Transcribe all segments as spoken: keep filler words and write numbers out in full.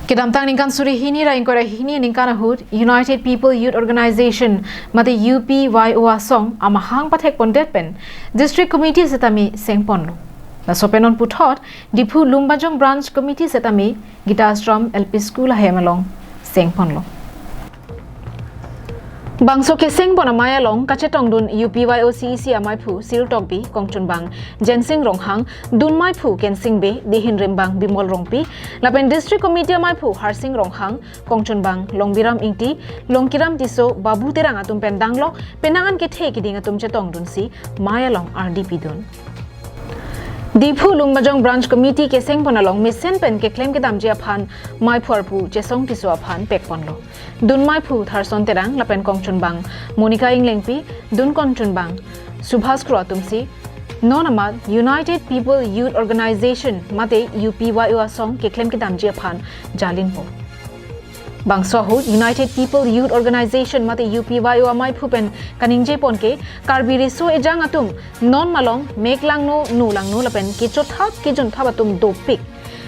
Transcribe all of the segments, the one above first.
Kedamtang ningkan suri hini ra ingkoi ra hini ningkan ahut United People Youth Organization mate U P Y O asong amahang pathek pondet pen District Committee setame seng ponlo. Laso pen non puthot Diphu Lumbajong Branch Committee setame Gita Ashram L P School ahem along seng ponlo. Bangso keseng pon amei along kachetongdun U P Y O C E C amaiphu Sir Tokbi, kongchunbang Jensing Ronghang, dunmaiphu Kensing Bey, dihin rimbang Bimol Rongpi, lapen District Committee amaiphu Harsing Ronghang, kongchunbang Longbiram Ingti, Longkiram Tisso, Babu Terang atum pen danglok penang an kethe kiding atum chetongdunsi mei along ardi pidun. Diphu Lumbajong Branch Committee keseng pon along mesen pen keklem kedamji aphan meiphu arpu Chesong Tisso aphan pek ponlo. Dunmaiphu Tharson Terang lapen kongchunbang Monica Englengpi, dun kongchunbang Subhas Kro atumsi non amat United People Youth Organization mate U P Y O asong keklem kedamji aphan jalinpo. Bangso ahut United People Youth Organization mate U P Y O amaiphu pen kaningje pon ke Karbi riso ejang atum non malom mek langno, nu langno lapen kechothap kejunthap atum dopik.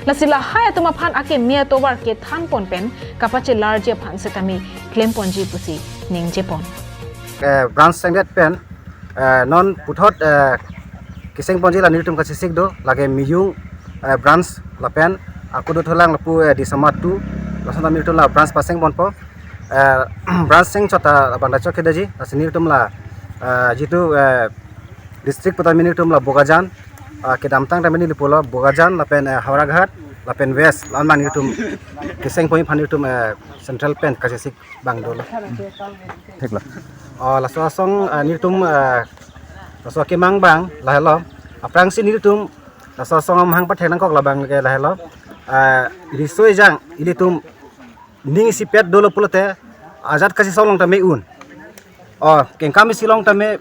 Lasi lahai atum aphan akeme atovar kethan pon pen kapachelarji aphan setame klem ponji pusi ningje pon. Eh, branch sengdet pen, eh, non puthot, eh, keseng ponji la nelitum kachesik do, lake Miyung, eh, branch lapen ako do tholang lapu, eh, Disama two, lason nelitum la branch paseng ponpo, eh, branch seng chot ta abang ta chot kedaji, lasi nelitum la, eh, jitu, eh, district puta nelitum la Bokajan, eh, kedamtang ta neli pulo Bokajan lapen, eh, Howraghat lapen West, la-an abang nelitum keseng ponji aphan nelitum, eh, central pen kachesik abang dolo. Thik lo. Oh, laso asong, eh, nelitum, eh, laso kemang abang lahelo. Aphrangsi nelitum laso asong amahang pathek nangkok labang ke lahelo. Eh, riso ejang ilitum ning isipet dolo pulote ajat kachesong along tame un. Oh, kengkam isi along tame,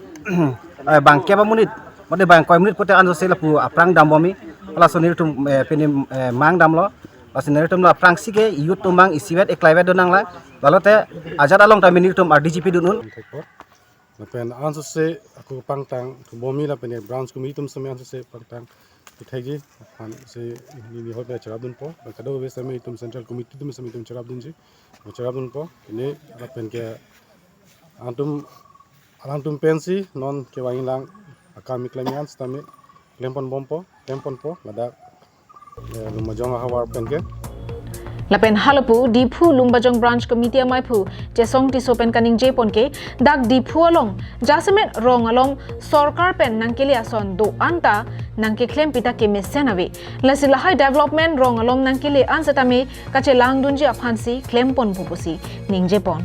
eh, bang kep amonit, mate bang ingkoi amonit pulote ansose lapu aphrang dambom-i. Laso nelitum, eh, pini, eh, mang damlo. Lasi nelitum la aphrangsi ke youth atum abang isivet eklaivet do nanglang. Lalote ajat along tame nelitum ardi pidun un. Lapen ansose ako pangtang kebom-i lapen branch committee atum setame ansose pangtang kethekji aphansi neli hot cherapdunpo. Lapen kadokave setame itum central committee atum setame itum cherapdunji, cherapdunpo. Pini lapen ke alanglitum, alangtum pensi non kevangji lang akam keklem an setame klem ponbompo, klem ponpo, ladak, eh, Lumbajong ahavar pen ke. Lapen halapu Diphu Lumbajong Branch Committee amaiphu Chesong Tisso pen kaningje pon ke, dak Diphu along jasemet rong along sorkar pen nangkele ason do-an ta nangkeklem pita kemesen ave. Lasi lahai development rong along nangkele an setame kachelangdunji aphansi klem ponpo pusi ningje pon.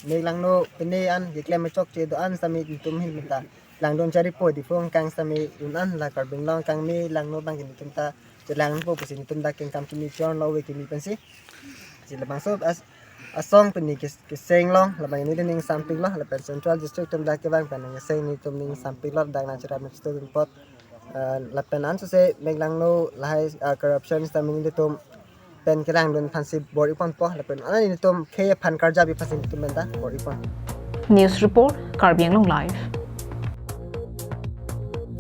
Mek langno pine an keklem chokche do-an setame itum ahin menta langdun charipo, Diphu angkang setame un-an la Karbi Anglong angkang mek langno abang ke nelitum ta chelangpo pusi nelitum dak kengkam kimi chon lo ave kimi pensi. Si labangso as-, asong pini kes-, keseng long labang neli ning sampik lo lapen central district atum dak kevang pen nang keseng nelitum ning sampik lo dak nangcherap nangchito apot. Eh, lapen ansose mek langno lahai, eh, corruption setame nelitum pen kelangdun aphansi bor-i ponpo lapen anani nelitum khei aphan karjap aphansi nelitum penta bor-i pon. News report, Karbi Anglong Live.